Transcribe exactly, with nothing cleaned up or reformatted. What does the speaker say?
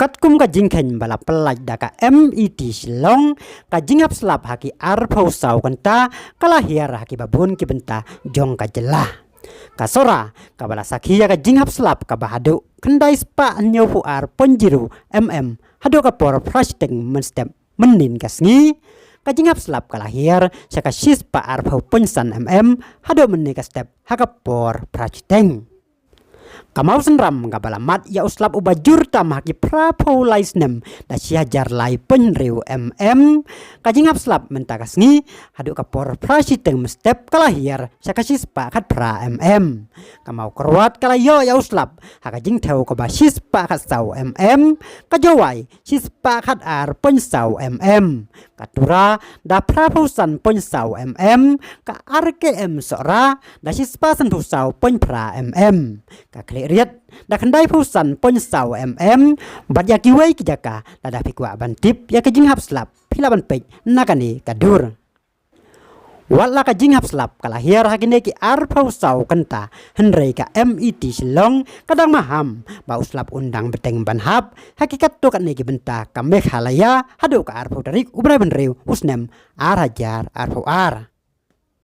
Katkum ka jingkheiñ ba la pyllait da ka M E T Shillong, ka jinghap slap ha ki arphew saw kynta ka la hiar ha ki babun ki bynta jong ka jylla. Ka Sohra kaba la sakhi ïa ka jinghap slap kaba haduh khyndai spah hynñiewphew ar point zero mm haduh ka por phra shiteng mynstep mynnin ka sngi. Ka jinghap slap ka la hiar sha ka shi spah arphew point san mm haduh mynne ka step ha ka por phra shiteng. Ka Mawsynram kaba la mad ïa u slap uba jur tam ha ki phraphew lai snem da shi hajar lai point hynriew mm. Ka jinghap slap mynta ka sngi haduh ka por phra shiteng mynstep ka la hiar sha ka shi spah khatphra mm. Ka Mawkyrwat ka la ïoh ïa u slap ha ka jingthew kaba shi spah khatsaw mm. Ka Jowai shi spah khatar point saw mm. Ka Tura da phraphew san point saw mm. Ka R K M Sohra da shi spah sanphew saw point phra mm. Ka Khliehriat da khyndaiphew san point saw mm. Bad ïa kiwei ki jaka, lada phi kwah ban tip ïa ka jinghap slap, phi lah ban peit na kane ka dur. Wat la ka jinghap slap ka la hiar ha kine ki arphew saw kynta, hynrei ka M E T Shillong ka dang maham ba u slap un dang bteng ban hap ha ki katto katne ki bynta ka Meghalaya haduh ka arphew tarik u bnai ba hynriew u snem ar hajar arphew ar.